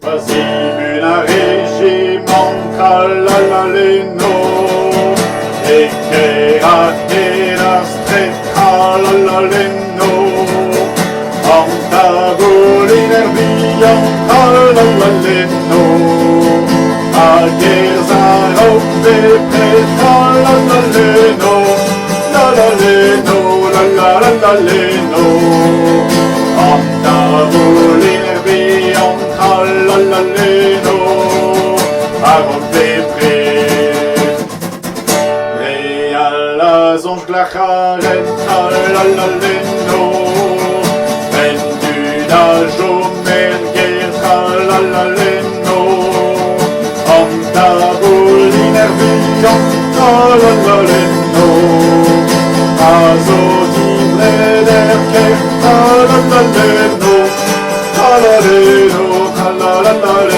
Pa zibun ar rejimant tralalaleno e kêr a-hed ar straed tralalaleno an tabouliner bihan tralalaleno a gerzh a-raok bepred tralalaleno lalaleno lalalaleno an tabouliner bihan tralalaleno a-raok bepred. Re all a soñj glac'haret tralalaleno en dud a chom er gêr tralalaleno an tabouliner bihan tralalaleno a zo dibret er kêr tralalaleno tralaleno tralalaleno.